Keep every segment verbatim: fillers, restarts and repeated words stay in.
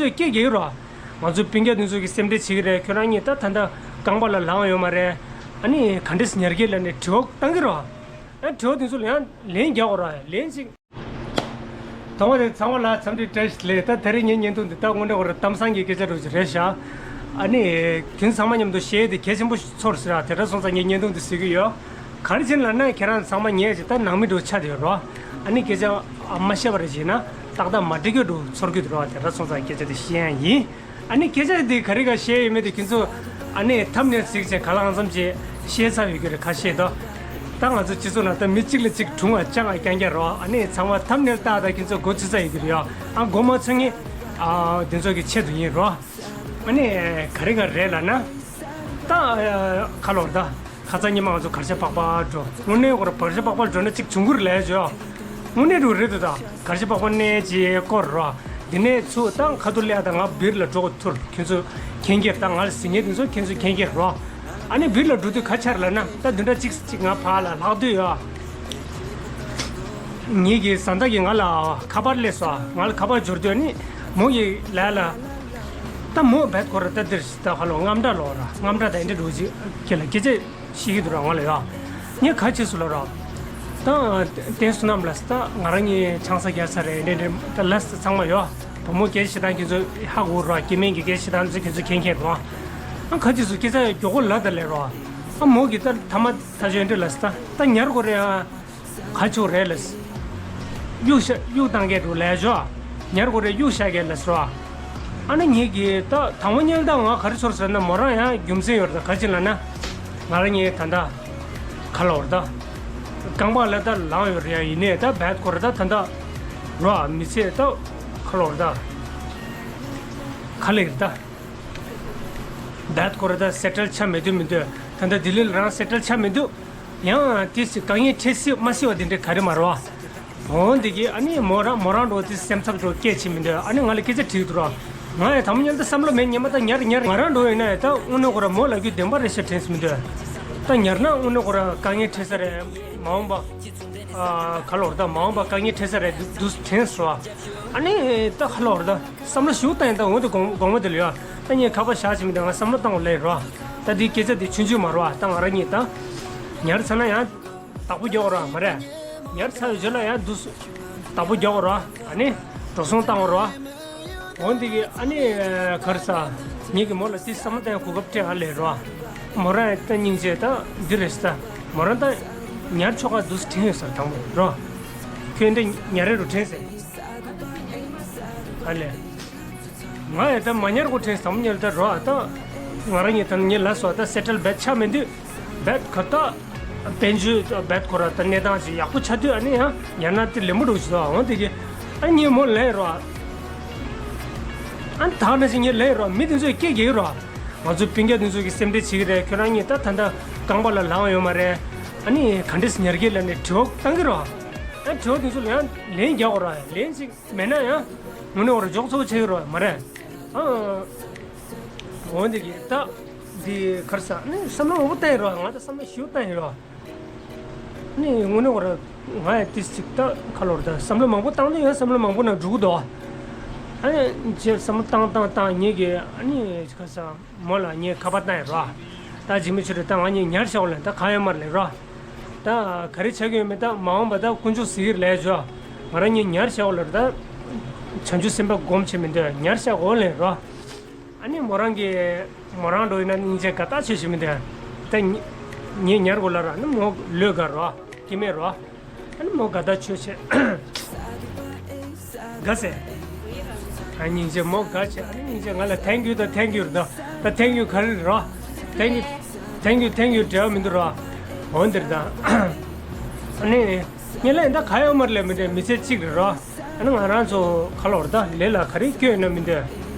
ཚོས་སྐད་རྒྱག་གི་རོ། ང་ཚོ་སྤུན་ཀྱག་དེ་ཚོ་གིས་སེམས་ཁྲལ་བྱེད་ཀྱི་རེད། ཁྱོད་རང་གཉིས་ད་ད་ལྟ་རྐང་པ་ལ་ལངས་ཡོད་མ་རེད། ཨ་ནི་ག་འདྲས་ཉར་གྱི་ལབ་ནས་དྲི་བ་བཏང་གི་རོ། ཨ་དྲི་བ་དེ་ཚོ་ལ་ཡང་ལན་རྒྱག་དགོས་རོ། ལན་ཅིག་དང་པོ་དེ་ཚང་མ་ལ་འཚམས་འདྲི་བཀྲ་ཤིས་བདེ་ལེགས། ད་དེ་རིང་ངའི་བརྙན་ཐུང་འདི་ད་དངོས་གནས་ཁོ་རང་གཏམ་བཟང་གི་སྐད་ཆ་འདྲ་ཅིག་རེད་ཤག་ཨ་ནི་ཁྱེད་ཚང་མ་མཉམ་དུ་བཤད་ཡས་དེ་གལ་ཆེན་པོ་ཚོར་སོང་། དེ་འདྲ་སོང་ཙང་ངས་བརྙན་ཐུང་འདི་བཟོ་གི་ཡོད། ག་རེ་བྱས་ནས་ལབ་ན་ཁྱེད་རང་ཚང་མ་ངའི་ཅིག་ད་ནང་མི་འདྲ་ཆགས་བསྡད་ཡོད་རོ། ཨ་ནི་སྐད་ཆ་མ་བཤད་པ་རེ་བྱས་ན་ཏག་ཏག་མ་འགྲིག་གི་འདྲ་ཚོར་གྱི་འདུག་རོ། དེ་འདྲ་སོང་ཙང་སྐད་ཆ་དེ་བཤད་ཡ་ཡིན། ཨ་ནི་སྐད་ཆ་འདི་ག་རེ་ག་བཤད་ཡོད་མེད་དེ་ཁྱེད་ཚོ་ཨ་ནི་ཐམ་ནེལ་གཟིགས་བྱས་གང་ལ་གང་འཚམ་ཅིག་ཤེས་ཚར་ཡོད་ཀྱི་རེད། ཁ་ཤས་དོ། ད་ང་ཚོ་སྤྱི་ཚོགས་ནང་ད་མི་གཅིག་ལ་གཅིག་དྲུང་བ་ཅང་ང་རྐྱང་རྐྱང་རོ། ཨ་ནི་ཚང་མ་ཐམ་ནེལ་ལྟ་ད་ཁྱེད་ཚོ་མགོ་ཚོས་ཚར་ཡོད་ཀྱི་རེད་ཡ། ཨ་མགོ་མ་ཚོས་ངེས་ཨ་དེ་ཚོ་གི་ཆེད་དུ་ཡིན་རོ། ཨ་ནི་ག་རེ་ག་རེད་ལབ་ན། ད་ཁ་ལོར་ད། ཁ་སང་ཉི་མ་ང་ཚོ་གར་ཞ་པག་པ་འགྲོ། དངོས་གནས་ཁོ་རང་གར་ཞ་པག་པ་འགྲོ་ན་གཅིག་བྱུང་གི་རེད་ལབ་ཡ་ཅོ། དངོས་གནས་རུ་རེད་འདུག་ད་གར་ཞ་པག་པ་གནས་ཀྱི་སྐོར་རོ། འདི་ནས་ཚུར་ད་ཁ་ཐུག་ལས་ད་ང་སྦིར་ལ་འགྲོ་དགོས་ཐུར། ཁྱེད་ཚོ་མཁྱེན་གྱི་རེད། ད་ང་ལ་ཟིན་ངེས་དེ་ཚོ་ཁྱེད་ཚོ་མཁྱེན་གྱི་རེད་རོ། ཨ་ནི་སྦིར་ལ་འགྲོ་དུས་ག་ཆར་ལབ་ན་ད་བདུན་ཕྲག་གཅིག་གཅིག་ང་ཕར་ལ་ལྷག་དུས་ཡོད། ངེད་ཀྱི་བཟའ་ཟླ་གིས་ང་ལ་ཁ་པར་སླེབས་སོང་། ང་ལ་ཁ་པར་འབྱོར་དུས་ཨ་ནི་མོ་གིས་ལབ་ལ། ད་མོ་བད་ཁོ་ར་ད་འདིར་ད་ཧ་ལོ་རྔམ་དྲག་ལོ་ར་རྔམ་དྲག་ད་འདི་འདྲ་འགྲོ་ཅིག་ཁྱེད་ལ་སྐད་ཆ་བཤད་ཀྱི་འདུག་ར། ང་ལ་ཡོད། ངས་ག་བྱེད་སུ་ལ་ར། ད་བསྟན་བསོད་ནམས་ལ་ད་ང་རང་གཉིས་ཆང་ས་རྒྱག་ས་རེད་འདྲ་འདྲ་ད་ལ་ས་ཚང་མ་ཡོད། བུ་མོ་སྐད་བཤད་སྟངས་ཁྱེད་ཚོ་ཧ་གོ་ར། སྐྱེ་དམན་གྱི་སྐད་བཤད་སྟངས་ཚོ་ཁྱེད་ཚོ་མཁྱེན་མཁྱེན་ར། ཨ་ག་བྱེད་སུ་སྐད་ཆ་མགྱོགས་པོ་ལ་ད་ལས་ར། ཨ་མོ་གི་ད་ཐ་མ་ད་ཆོས་འདྲ་ལ་ས་ད་ད་ཉར་དགོས་རེད་ཨ། ག་ཆོག་རེད་ལ། གཡུག་ཤ་གཡུག་བཏང་གས་འདུག་ལས་ཞོ། ཉར་དགོས་རེད་གཡུག་བཞག་གས་ལ་ཟེར་བ། ཨ་ནི་ངེད་ཀྱིས་ད་དང་པོ་ཉལ་ད་ང་ག་རེ་ཚོར་ཟེར་ན་མོ་རང་ཡང་རྒྱུ་མཚན་ཡོད་རེད། ད་ག་ཅི་ལབ་ན། ང་རང་ངས་ད་ལྟ་ག་ལ་བར་ད། རྐང་པ་ལ་ད་ལངས་ཡོད་རེད་ཡ། ཡིན་ནའི་ད་བད་ཁོ་ར་ད་ད་ལྟ་རོ་མི་ཚེ་ད་ག་ལ་བར་ད། ག་ལེར་ད། བད་ཁོ་ར་ད་སེ་ཊལ་ཆགས་མི་འདུག་མི་འདུག་ད་ལྟ་ལྡི་ལི་ལ་རང་སེ་ཊལ་ཆགས་མི་འདུག་ཡང་དེ་སི་དཀའ་ངལ་འཕྲད་སྲིད་མ་སྲིད་པ་དེ་འདྲ་ག་རེ་མ་རེད་བ། འོ་འདི་གི་ཨ་ནི་མོ་རང་མོ་རང་འགྲོ་དེ་སེམས་འཚབ་འགྲོ་སྐད་ཆེ་མི་འདུག་ཨ་ནི་ང་ལ་སྐད་ཆ་དྲིས་འདུག་ར། ང་ཡང་དམ་ཉལ་ད་བསམ་བློ་མེད་ཉི་མ་ད་ཉར་ཉར་ང་རང་འགྲོ་ཡིན་ན་ཡང་ད་དངོས་གནས་ཁོ་ར་མོ་ལ་རྒྱུ་བདེན་པ་རེད་ཤག་དྲན་སྲིད་མི་འདུག་ད་ཉར་ན་དངོས་གནས་ཁོ་ར་དཀའ་ངལ་འཕྲད་ས་རེད་མ་འོངས་པ། ཨ་ག་ལོར་ད་མ་འོངས་པ་དཀའ་ངལ་འཕྲད་ས་རེད་འདུག་དྲན་སོ། ཨ་ནི་ད་ག་ལོར་ད། བསམ་བློ་ཞིག་བཏང་ཡིན་ད་འོན་ཏེ་དགོངས་དགོངས་པ་དེ་ལ་ཡོད། ད་ངས་ཁ་པར་བཞག་བྱས་མི་འདུག་ང་བསམ་བློ་བཏང་བ་ལས་རོ། ད་འདི་སྐད་ཆ་འདི་ཆུང་ཆུང་མ་རོ། ད་ང་རང་གཉིས་ད་ཉར་ཚར་ན་ཡང་བདག་པོ་རྒྱག་རོ་མ་རེད། ཉར་ཚར་བའི་རྗེས་ལ་ཡང་འདུག་བདག་པོ་རྒྱག་རོ། ཨ་ནི་འགྲོ་སོང་བཏང་རོ། འོན་ཏེ་གི་ཨ་ནི་གར་ས་ངེད་ཀྱི་མོ་ལ་དེ་བསམ་བློ་བཏང་གོ་སྐབས་སྤྲད་ཨ་ལས་རོ། མོ་རང་ད་སྙིང་རྗེ་ད་འདི་རེད་ས། མོ་རང་ད་ཉར་ཆོག་ག་འདུག་དྲན་ཡོད་ས་དང་པོ་རོ། ཁྱོད་འདི་ཉར་རེ་རུ་དྲན་ཟེར། ཨ་ལས། ང་ཡང་ད་མ་ཉར་གོ་དྲན་བསམ་ཉལ་ད་རོ། ཨ་ད་ང་རང་ཉིད་ད་ཉེ་ལ་སོ་ད་སེ་ཊལ་བེད་ཆགས་མི་འདུག་བེད་ཁ་ད་དཔལ་འབྱོར་བེད་ཁོ་ར་ད་གནས་སྟངས་ཅིག་ཡག་པོ་ཆགས་དུས་ཨ་ནི་ཡང་ཉར་ན་དེ་ལེན་པོ་འགྲོ་ཞིག་འོང་དེ་གི་ཨ་ཉེ་མོ་ལས་རོ། ཨ་ད་ནི་ཞིག་ཉེ་ལས་རོ། མི་དེ་ཚོས་སྐད་རྒྱག་རོ། ང་ཚོ་སྤུན་ཀྱག་དེ་ཚོ་གི་སེམས་ཁྲལ་བྱེད་ཀྱི་རེད། ཁྱོད་རང་ཉིད་ད་ད་ད་རྐང་པ་ལ་ལངས་ཡོད་མ་རེད། ཨ་ནི་ག་འདྲས་ཉར་གི་ལབ་ནས་དྲི་བ་བཏང་གི་རོ། ཨ་དྲི་བ་དེ་ཚོ་ལན་ལན་རྒྱག་རོ། ལན་ཅིག་མེད་ན་ཡང་དངོས་གནས་འོར་འཇོག་ཚོགས་བྱེད་ཀྱི་རོ་མ་རེད། ཨ་འོ་འདི་གི་ད་འདི་གར་ས་ནི་བསམ་བློ་མང་པོ་བཏང་ཡིན་རོ། ང་ད་བསམ་བློ་ཞིག་བཏང་ཡིན་རོ། ནི་དངོས་གནས་འོར་ང་ཡང་ཏིས་ཅིག་ད་ཁ་ལོར་ད་བསམ་བློ་མང་པོ་བཏང་དུས་ཡང་བསམ་བློ་མང་པོ་ན་འགྲོ་གི་འདུག་ཨ་ནི་རྗེས་བསམ་བློ་བཏང་བཏང་བཏང་ངེད་ཀྱི་ཨ་ནི་གར་ས་མོ་ལ་ངས་ཁ་པར་བཏང་ཡིན་རོ། ད་ཇི་མི་ཆུ་རེ་ད་ང་གཉིས་ཉར་བཞག་ལ་ད་གང་ཡོད་མ་རེད་ལས་རོ། ད་ག་རེ་ཆགས་ཀྱི་ཡོད་མེད་ད་མ་འོངས་པ་ད་དཀོན་མཆོག་གཟིགས་ཀྱི་རེད་ལས་ཞོ། ང་རང་གཉིས་ཉར་བཞག་ལ་ད་བྱང་ཆུབ་སེམས་དཔའ་སྒོམ་བྱེད་མི་འདོད་ཉར་བཞག་འོ་ལས་རོ། ཨ་ནི་མོ་རང་གི་མོ་རང་འགྲོ་ཡིན་ན་སྙིང་རྗེ་དགའ་ཐག་ཆོད་བྱེད་མི་འདོད། ད་ངས་ཉར་དགོས་ལ་ར་ནི་མོ་ལོས་དགའ་རོ། སྐྱིད་མེད་རོ། ཨ་ནི་མོ་དགའ་ཐག་ཆོད་བྱེད། དགའ་སེ། ཨ་སྙིང་རྗེ་མོ་དགའ་བྱེད། ཨ་ནི་སྙིང་རྗེ་ང་ལ་ཐེང་ཀིའུ་དང་ཐེང་ཀིའུ་རེད་དོ། ད་ཐེང་ཀིའུ་ག་རེ་རེད་རོ། ཐེང་ཀིའུ་ཐེང་ཀིའུ་ཐེང་ཀིའུ་འབྲེལ་བ་མི་འདུག་རོ། འོ་འདིར་ད། ཨ་ནི། ངས་ལན་ད་ག་ཡོད་མ་རེད་ལས་མི་འདྲ་མི་ཚེ་གཅིག་རེད་རོ། ཨ་ནི་ང་རང་ཚོ་ཁ་ལོར་ད་ལས་ལ་ག་རེ་སྐྱོན་ཡོད་ན་མི་འདོད།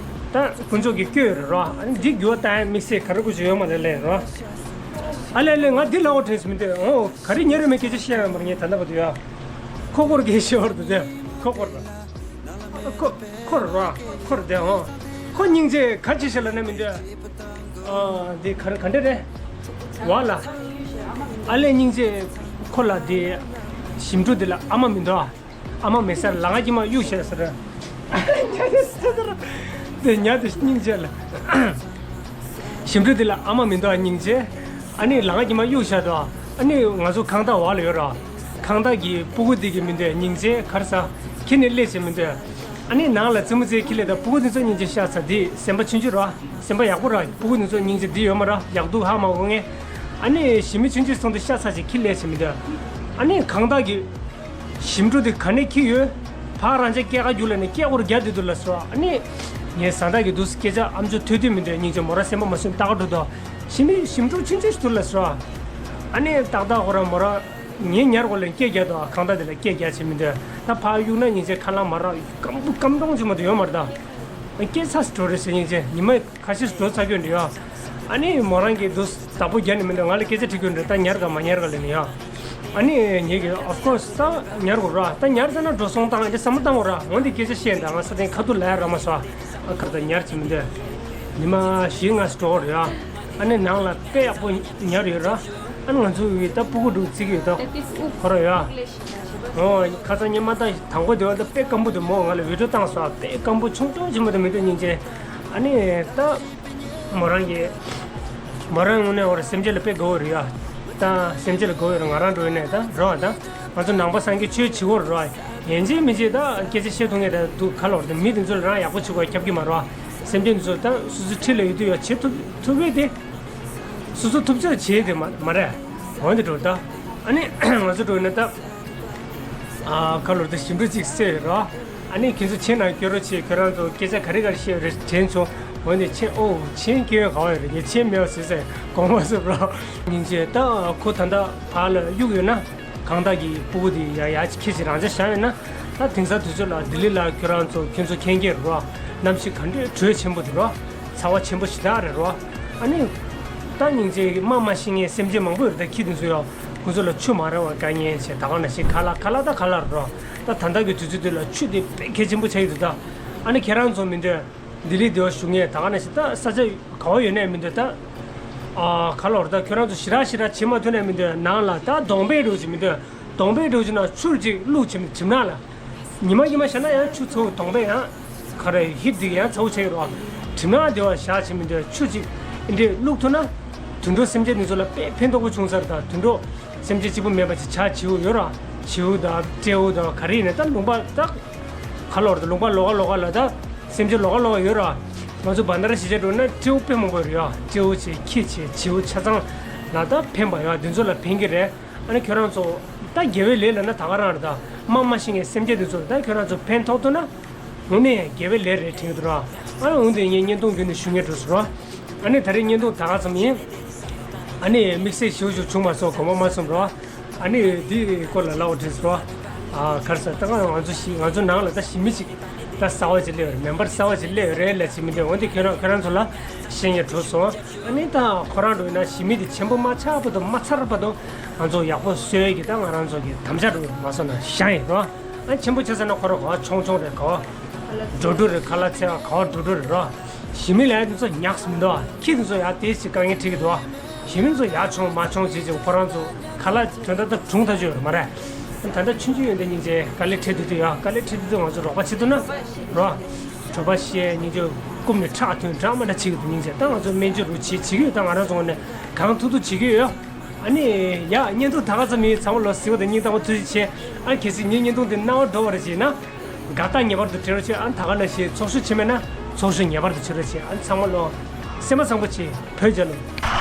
ད་དཀོན་མཆོག་གི་སྐྱོན་རེད་རོ། ཨ་ནི་འདི་འགྱུར་བ་བཏང་ཡ་དམིགས་བསལ་ག་རེ་དགོས་ཀྱི་ཡོད་མ་རེད་ལས་རོ། ཨ་ལས་ལས་ང་འདི་ལ་འོ་དྲན་སོང་མི་འདོད། འོ་ག་རེ་ཉེ་རེ་མེད་སྐད་ཆ་བཤད་ཡ་མ་རེད་ངས་ད་ལྟ་བར་དུ་ཡོད། ཁོ་སྐོར་གྱི་ཤོར་དུ་དེ་ཁོ་སྐོར་ར། ཁོ་ཁོ་ར་ཁོ་ར་དེ་འོ། ཁོ་སྙིང་རྗེ་ག་ཅི་ཤེས་ལ་ན་མི་འདོད། ཨ་འདི་ག་རེ་ག་འདྲ་རེད། བ་ལ། ཨ་ལས་སྙིང་རྗེ་ཁོ་ལ་དེ་ཞིམ་ཕྲུག་དེ་ལ་ཨ་མ་མི་འདུག་ཨ་མ་མེད་སར་ལ་ང་ཀྱི་མ་གཡུག་བྱས་ཟེར། དེ་ཉལ་དེ་སྙིང་རྗེ་ལ། ཞིམ་འཕྲུལ་དེ་ལ་ཨ་མ་མི་འདུག་ཨ། སྙིང་རྗེ། ཨ་ནི་ལང་ཀི་མ་གཡུག་བཞག་འདུག་ཨ་ནི་ང་ཚོ་ཁང་བདག་འོག་ལ་ཡོད་ར། ཁང་བདག་གི་སྤུ་གུ་དེ་གི་མི་འདུག་སྙིང་རྗེ་གར་ས། ཁྱི་ནི་སླེབས་བྱེད་མི་འདུག་ཨ་ནི་ནང་ལ་རྩེད་མོ་རྩེ་ཁྱི་ལས་ད་སྤུ་གུ་དེ་ཚོ་སྙིང་རྗེ་ཤ་ཚ་དེ་སེམས་པ་ཆུང་ཆུང་ར། སེམས་པ་ཡག་པོ་ར། སྤུ་གུ་དེ་ཚོ་སྙིང་རྗེ་དེ་ཡོད་མ་ར། ཡག་སྡུག་ཧ་མ་གོ་ངེས། ཨ་ནི་ཞི་མི་ཆུང་ཆུང་སོང་དུ་ཤ་ཚ་ཞིག་ཁྱི་ལས་བྱེད་མི་འདུག་ཨ་ནི་ཁང་བདག་གི་ཞིམ་འཕྲུལ་དེ་ག་ནས་འཁྱེར་ཡོད། ཕར་རང་ཅག་སྐད་ཁ་རྒྱུག་ལ་ནས་སྐད་འོར་རྒྱག་བསྡད་འདུག་ལ་སོ། ཨ་ནི་ངས་བཟའ་ཟླ་གི་འདུག་སྐད་ཆ་ཨམ་ཅོག་ཐོས་དུས་མི་འདོད། སྙིང་རྗེ་མོ་ར་སེམས་པ་མ་སུན་ཏག་འགྲོ་དོ། ཞི་མི་ཞིམ་འཕྲུལ་ཆུང་ཆུང་ཞིག་འདུག་ལ་སོ། ཨ་ནི་ཏག་ཏག་ཁོ་ར་མོ་ར་ངའི་ཉར་གོ་ལ་སྐད་རྒྱག་དོ། ཁང་བདག་དེ་ལ་སྐད་རྒྱག་བྱེད་མི་འདོད། ད་ཕར་གཡུག་ན་སྙིང་རྗེ་ཁ་ལག་མ་རག་སྐམ་པོ་སྐམ་གྲོང་ཆེན་མོ་དེ་ཡོད་མ་རེད་ད། སྐད་ཚ་སི་འགྲོ་རེད་ཟེར་སྙིང་རྗེ་ཉི་མ། ཁ་ཤས་འགྲོ་ཚར་གྱོན་འདྲི་ཡོད། ཨ་ནི་མོ་རང་གིས་འདུག་བདག་པོ་རྒྱ་ནི་མི་འདུག་ང་ལ་སྐད་ཆ་དྲི་གྱོན་འདྲི་ད་ཉར་ག་མ་ཉར་ག་ལེ་ནི་ཡོད། ཨ་ནི་ངེད་ཀྱིས་of course ད་ཉར་དགོས་ར། ད་ཉར་ཚར་ན་འགྲོ་སོང་བཏང་ཨ་ཅེ་བསམ་བློ་བཏང་དགོས་ར། འོན་ཏེ་སྐད་ཆ་བཤད་འདྲ་ང་ས་སྟེང་ཁ་ཐུག་ལ་ཡ་ར་མ་སོ། ཨ་ཁར་ད་ཉར་ཅི་མི་འདུག་ཉི་མ་བཞི་ལྔ་ཞིག་འགྲོ་གི་རེད་ཡ། ཨ་ནི་ནང་ལ་དཔེ་ཡག་པོ་ཉར་ཡོད་ར། ཨ་ནི་ང་ཚོ་ཡི་ད་སྤུ་གུ་འདུག་བརྩི་གི་ཡོད་ད། ཁོ་ར་ཡ། ཨོ་ཁ་སང་ཉི་མ་ད་དང་པོ་དེ་བ་ད་དཔེ་སྐམ་པོ་དེ་མོ་ང་ལ་བི་ཌིའོ་བཏང་སོ། དཔེ་སྐམ་པོ་ཆུང་ཆུང་ཆེན་མོ་དེ་མི་འདུག་སྙིང་རྗེ། ཨ་ནི་ད། མོ་རང་གིས། མོ་རང་དངོས་གནས་འོ་ར་སེམས་ཅན་ལ་དཔེ་དགའ་བོ་རེད་ཡ། ད་སེམས་ཅན་ལ་དགའ་བོ་ཡོད་ར། ང་རང་འགྲོ་ཡོད་ནས་ད་རོ་ཨ་ད། ང་ཚོ་ནང་པ་སངས་རྒྱས་ཆོས་བྱེད་དགོས་རེད་རོ་ཨ། ཡན་ཆད་མི་བྱེད་ད་སྐད་ཆ་བཤད་ཐུབ་ངེས་ད་འདུག་ག་ལོར་ད་མི་དེ་ཚོ་ལ་རང་ཡག་པོ་བྱེད་དགོས་ཁྱབ་ཀྱི་མ་རོ་ཨ། སེམས་ཅན་དེ་ཚོ་ད་སོ་སོ་ཁྲི་ལ་ཡོད་དུས་ཡ་བྱེད་ཐུབ་ཐུབ་ངེས་དེ། སོ་སོ་ཐུབ་ཚོད་བྱེད་དེ་མ་མ་རེད། འོན་ཏེ་འགྲོ་ད། ཨ་ནི་ང་ཚོ་འགྲོ་ཡོད་ན་ད། ཨ་ཁ་ལོར་དུ་ཞིམ་པོ་ཅིག་བསྲེས་རོ། ཨ་ནི་ཁྱེད་ཚོ་མཆན་ནང་སྐྱོན་རོགས་བྱེད། ཁྱོད་རང་ཚོ་སྐད་ཆ་ག་རེ་ག་རེ་བཤད་རེད་དྲན་བྱུང་། འོ་ནི་མཆན་ཨོ་མཆན་སྐྱོན་ག་བ་ཡོད་རེད། ངས་མཆན་མེད་པ་ཟེར་ཟེར་དགོངས་པ་སུ་རོ། སྙིང་རྗེ་ད་ཁོ་ད་ལྟ་བར་ལ་གཡུག་ཡོད་ན། གང་དག་གི་སྤུ་གུ་དེ་ཡ་ཡ་ཁྱེད་ཀྱི་རང་ཅག་བཞག་ཡོད་ན། ད་དེང་སང་དུས་ཚོད་ལ་ལྡི་ལི་ལ་ཁྱོད་རང་ཚོ་ཁྱོད་ཚོ་མཁྱེན་གྱི་རོ། གནམ་གཤིས་ག་འདྲའི་དྲོད་ཆེན་པོ་དེ་རོ། ཚ་བ་ཆེན་པོ་ཞེ་དྲག་རེད་རོ། ཨ་ནི། ད་སྙིང་རྗེ་སྨྲ་མ་ཤེས་མཁན་སེམས་ཅན་མང་པོ་ཡོད་རེད་ད་ཁྱི་དེ་ཚོ་ཡོ། ཁོ་ཚོ་ལ་ཆུ་མ་རེད་བ་དཀའ་ངལ་ཆེ་ད་ག་ནང་བཞིན་ཁ་ལག་ཁ་ལག་ད་ཁ་ལག་རོ། ད་ད་ལྟ་གི་དུས་ཚོད་འདི་ལ་ཆུ་དེ་དཔེ་གལ་ཆེན་པོ་ཆགས་ཀྱི་འདུག་ད། ཨ་ནི་ཁྱེད་རང་ཚོ་མི་འདོད། ལྡི་ལི་འདི་བ་བཞུགས་མཁན་ད་ག་ནང་བཞིན་ད་ས་ཆ་ག་བ་ཡོད་ནས་མི་འདོད་ད། ཨ་ག་ལོར་ད་ཁྱོད་རང་ཚོ་ཞེ་དྲག་ཞེ་དྲག་བྱེད་མ་ཐུབ་ནས་མི་འདོད་ནང་ལ་ད་གདོང་པའི་རོ་ཅིག་མི་འདོད། གདོང་པའི་འགྲོ་ཆུ་ན་ཆུར་ཅིག་བླུགས་བྱེད་མི་གྲིམ་ནག་ལ། ཉི་མ་ཉི་མ་བཞག་ན་ཡང་ཆུ་ཚ་བོ་གདོང་པས་ཡང་། ཁ་རེ་ཧིབ་འདི་ཡང་ཚ་བོ་ཆགས་ཀྱི་རོ། གྲིམ་ནག་འདི་བ་བཞག་བྱེད་མི་འདོད་ཆུ་ཅིག་འདི་འདྲས་བླུགས་ཐུབ་ན། དུད་འགྲོ་སེམས་ཅན་འདི་ཚོ་ལ་དཔེ་ཕན་ཐོགས་པོ་བྱུང་ས་རེད་ད། དུད་འགྲོ་སེམས་ཅན་གཅིག་པུ་མེད་པ་ཅིག་བྱ་བྱིའུ་ཡོད་ར། བྱིའུ་དང་སྤྲེའུ་དང་ག་རེ་ཡིན་ན་ད་ལུང་པ་ད། ག་ལོར་ད་ལུང་པ་ལོགས་ཀ་ལོགས་ཀ་ལ་ད། སེམས་ཅན་ལོགས་ཀ་ལོགས་ཀ་ཡོད་ར། ང་ཚོ་བན་དར་གཞིས་ཆགས་འགྲོ་ན་སྤྲེའུ་དཔེ་མང་པོ་ཡོད་རེད་ཡ། སྤྲེའུ་བྱས་ཁྱི་བྱས་བྱིའུ་ཆ་ཚང་ལ་ད་ཕན་པ་ཡོད། འདི་ཚོ་ལ་ཕན་གྱི་རེད། ཨ་ནི་ཁྱོད་རང་ཚོ་ད་དགེ་བའི་ལས་ལབ་ན་ད་ག་རང་རེད་ད། སྨྲ་མ་ཤེས་མཁན་སེམས་ཅན་འདི་ཚོ་ལ་ད་ཁྱོད་རང་ཚོ་ཕན་ཐོགས་ཐུབ་ན། དངོས་གནས་དགེ་བའི་ལས་རེད་དྲན་གྱི་འདུག་ར། ཨ་ནི་འོན་ཏེ་ངས་བརྙན་ཐུང་བརྒྱུད་ནས་ཞུ་སྙན་སྒྲོན་ཞུ་རོགས། ཨ་ནི་ད་རེས་བརྙན་ཐུང་ད་ག་ཙམ་ཡིན། ཨ་ནི་དམིགས་བསལ་ཞེ་པོ་ཅིག་བྱུང་མ་སོང་། དགོངས་པ་མ་ཚོམ་རོགས། ཨ་ནི་འདི་སྐོར་ལ་ལབ་དགོས་དྲན་སོང་། ཨ་ག་རེ་ཟེར་ད་ག་ང་ཚོ་ཞི་ང་ཚོ་ནང་ལ་ད་ཞི་མི་ཅིག་ད་གསར་པ་ཅིག་སླེབས་ཡོད་རེད། མེམ་བར་གསར་པ་ཅིག་སླེབས་ཡོད་རེད་ལབ་བྱེད་མི་འདུག་འོན་ཏེ་ཁྱོད་རང་ཁྱོད་རང་ཚོ་ལ་ཤེས་ཉེ་འགྲོ་སོང་། ཨ་ནི་ད་ཁོ་རང་འགྲོ་ཡིན་ན་ཞི་མི་དེ་ཆེན་པོ་མ་ཆགས་བར་དུ་མ་ཚར་བར་དུ་ང་ཚོ་ཡག་པོ་བཟོས་ཀྱི་ད་ང་རང་ཚོ་གི་དམ་བཅའ་འགྲོ་མ་སོང་ན་བཞག་ཡིན་རོ། ཨ་ཆེན་པོ་ཆགས་ས་ན་ཁོ་རང་ག་བ་ཆུང་ཆུང་རེད། ག་བ་འགྲོ་འགྲོ་རེད། ཁ་ལག་ཚལ་ག་བ་འགྲོ་འགྲོ་རེད་རོ། ཞི་མི་ལ་ཡ་དེ་ཚོ་ཉག་སུ་མི་འདུག་ཁྱི་དེ་ཚོ་ཡ་དེ་ཅིག་དཀའ་ངལ་འཕྲད་ཀྱི་འདུག་ཞི་མི་ཚོ་ཡར་མཆོང་མར་མཆོང་བྱེད་ཅིང་ཁོ་རང་ཚོ་ཁ་ལག་དོན་དག་ད་གྲུང་ཐག་ཆོད་ཡོད་མ་རེད། ད་ལྟ་ཆུང་ཆུང་ཡོད་འདི་སྙིང་རྗེ་དཀའ་ལས་འཕྲད་དུས་དུས་ཡ་དཀའ་ལས་འཕྲད་དུས་དུས་ང་ཚོ་རོགས་པ་བྱེད་ཐུབ་ན་རོ། གྲོད་པ་བཤལ་སྙིང་རྗེ་རྐུབ་ནས་ཁྲག་ཐོན་འདྲ་མ་འདྲ་བྱེད་ཀྱི་འདུག་སྙིང་རྗེ་ད་ང་ཚོ་སྨན་བཅོས་རུ་བྱེད་བྱེད་ཀྱི་ཡོད། ད་ང་རང་ཚོ་ངོས་ནས་གང་ཐུབ་ཐུབ་བྱེད་ཀྱི་ཡོད། ཨ་ནི་ཡ་བརྙན་ཐུང་ད་ག་ཙམ་ཡིན། ཚང་མ་ལོ་གཟིགས་པ་དང་སྙིང་ཐག་པ་ཐུགས་རྗེ་ཆེ། ཨ་གལ་སྲིད་ངའི་བརྙན་ཐུང་འདི་སྣང་བ་འགྲོ་བ་རེ་བྱས་ན། དགའ་རྟགས་ངེས་པར་དུ་བྲིས་རོགས་བྱེད། ཨ་ད་ག་ནང་བཞིན་ཚོགས་ཞུགས་བྱེད་མེད་ན་ཚོགས་ཞུགས་ངེས་པར་དུ་བྱེད་རོགས་བྱེད། ཨ་ཚང་མ་ལོ་སེམས་པ་བཟང་པོ་བྱེད། བོད་རྒྱལ་ལོ།